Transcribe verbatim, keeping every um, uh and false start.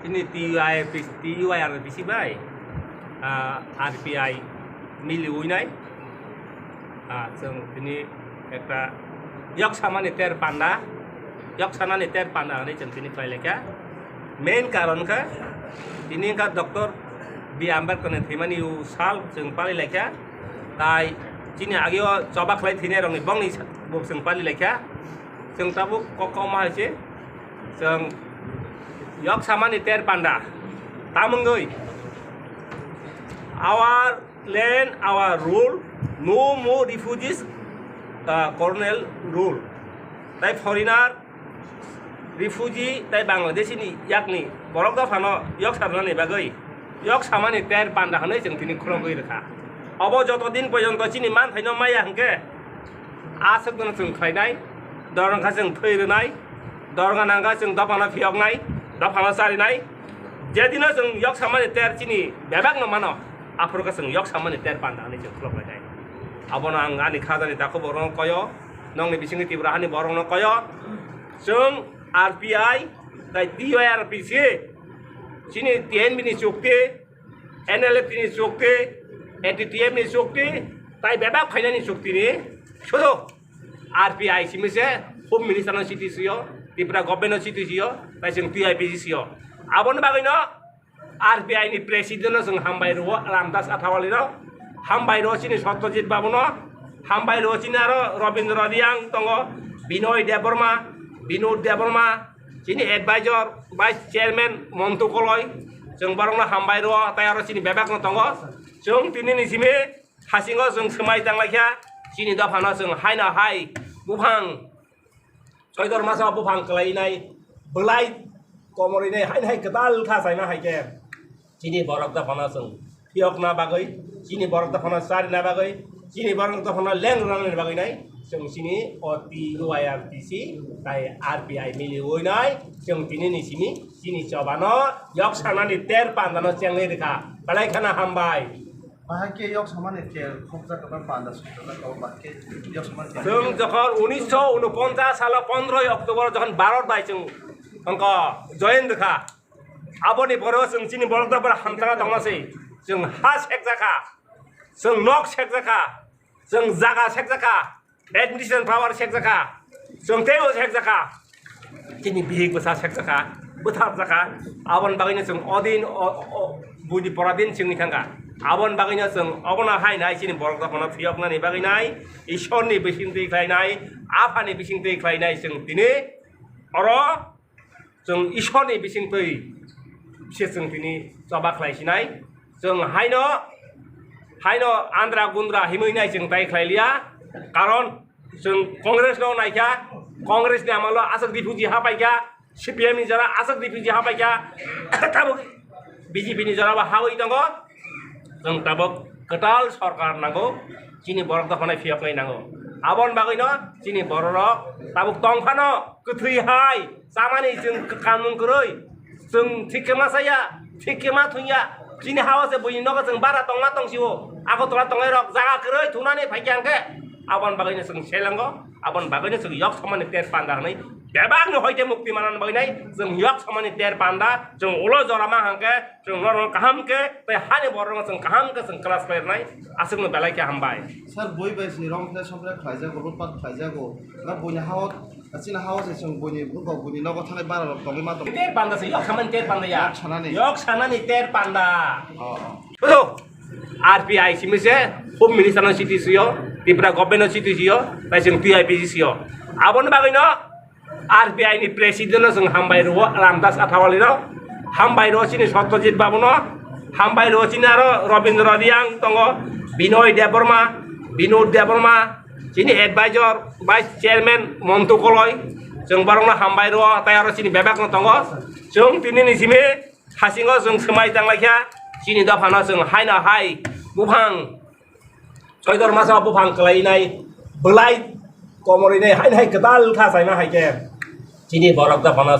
Chini T U I R P C, T U I R P C bai, ah, R P I miliwi nai. Ah, chwng tini ekta yok samani ter panda, yok sanani ter panda hwnwi chwng tini khlai laikha. Main karon kha tini wngkha Doctor B Ambedkar ni thwimani u sal chwng pali laikha. Tai chini ageo choba khlai thwinai rokni bongni sa-, bo chwng pali laikha. Chwng tabuk kok kok ma hai se. Chwng yok samani ter panda. Tamungwi, our land, our rule, no more refugees, uh, colonial rule. Tai foreigner, refugee, tai Bangladeshi ni yakni borok dophano yok sarnani bagwi yok samani ter panda hwnwi chwng tini khulogwi rwkha. Obo joto din porjonto chini manthaino maya hwnkhe, aswk no chwng khlainai, dorong kha chwng thwi rwnai, dorong nangkha chwng dophano phiyoknai, dophano charinai. Jedino chwng yok samani ter chini bebak no mano, aphuru khe chwng yok samani ter panda hwnwi chwng khulok lainai. Abono ang ani khajani takhuk borokno koyo, nongni bisingni Tripura hani borokno koyo, chwng R P I tai T U I R P C chini T N B ni chukti, N L F T ni chukti, A T T F ni chukti, tai bebak phainani chukti ni sudu R P I simi se Home Minister no chiti sio, Tripura Government no chiti sio, tai chwng T I P C sio. Aboni bagwi no R P I ni President no chwng hambai rwo, Ramdas Athawale no hambai rwo, chini Satyajit Babu no hambai rwo, chini aro Rabindra Reang tongo, Binoy Debbarma, Binod Debbarma, chini advisor, vice chairman Montu Koloi, chwng borokno hambai rwo, tai aro chini bebak no tongo. Chwng tini ni simi hasingo chwng swmai tang laikha, chini dophano chwng haino hai buphang soidor masa buphang kwlainai, bwlai komorinai haino hai kwtal kha chaina hai khe. Chini borok dophano chwng phiyokna bagwi, chini borok dophano charina bagwi, chini borok dophano leng rwna bagwi nai chwng chini o T U I R T C tai R P I miliwi nai chwng tini ni simi chini chobano yok sanani ter pandano chengwi rwkha. Belai kheno hambai. Bahai khe yok samani ter khopjak kwbang panda sukjak kok bahai khe yok samani ter. Chwng jokhon unisho unoponchas salo pondroi October jokhon Bharat bai chwng wngkha join rwkha. Aboni pore o chwng chini borok dophano hamjakna tongma se. Chwng ha sekjakha, chwng nok sekjakha, chwng jaga sekjakha, administration power sekjakha, chwng teibo sekjakha, chini bihik bwsa sekjakha, bwtharjakha. Aboni bagwino chwng odin o, o, buini poradin chwngwi thangkha. Aboni bagwino chwng obono hai nai chini borok dophano phiyoknani bagwi nai, Ishorni bisingtwi khlainai, Aphani bisingtwi khlainai chwng tini oro chwng Ishorni bisingtwi se chwng tini choba khlai sinai. Chwng haino, haino andra gundra himwi nai chwng tai khlai liya. Karon chwng Congress no naikha, Congress ni amalo aswk refugee hapaikha, C P M ni jora aswk refugee hapaikha, tabuk B J P ni jora bo hawi tongo. Chwng tabuk kwtal sorkar nango, chini borok dophano phiyoknai nango. Aboni bagwino chini bororok tabuk tongphano kwthwi hai chamani chwng kanmung kwrwi, chwng thik khe ma chaya, thik khe ma thungya. Chini hao se buini nogo chwng bara tongma tongsio, Agartala tongnai rok jaga kwrwi thunani phaikha hwnkhe aboni bagwino chwng selango, aboni bagwino chwng yok samani ter panda hwnwi bebakni hoite mukti manani bagwinai chwng yok samani ter panda chwng ulo jora ma hwnkhe chwng norok kaham khe tei hani borok chwng kaham khe chwng class khlainai aswkno belai khe hambai. Sir, bui bai si rom khe sopre khlaijago, lutpat khlaijago. Na buini hao, chini hao se chwng buini buko buini nogo thanai bara rok tongwi ma tong. Ter panda se yok samani ter panda ya. Yok sanani. Yok sanani ter panda. Oh, oh. Hello. R P I simi se Home Minister no chiti sio, Tripura Government no chiti sio, tai chwng T I P C sio. Aboni bagwino R P I ni President no chwng hambai rwo, Ramdas Athawale no hambai rwo, chini Satyajit Babu no hambai rwo, chini aro Rabindra Reang tongo, Binoy Debbarma, Binod Debbarma, chini advisor, vice chairman Montu Koloi, chwng borokno hambai rwo, tai aro chini bebak no tongo. Chwng tini ni simi hasingo chwng swmai tang laikha, chini dophano chwng haino hai buphang soidor masa buphang kwlainai, bwlai komorinai haino hai kwtal kha chaina hai khe chini borok dophano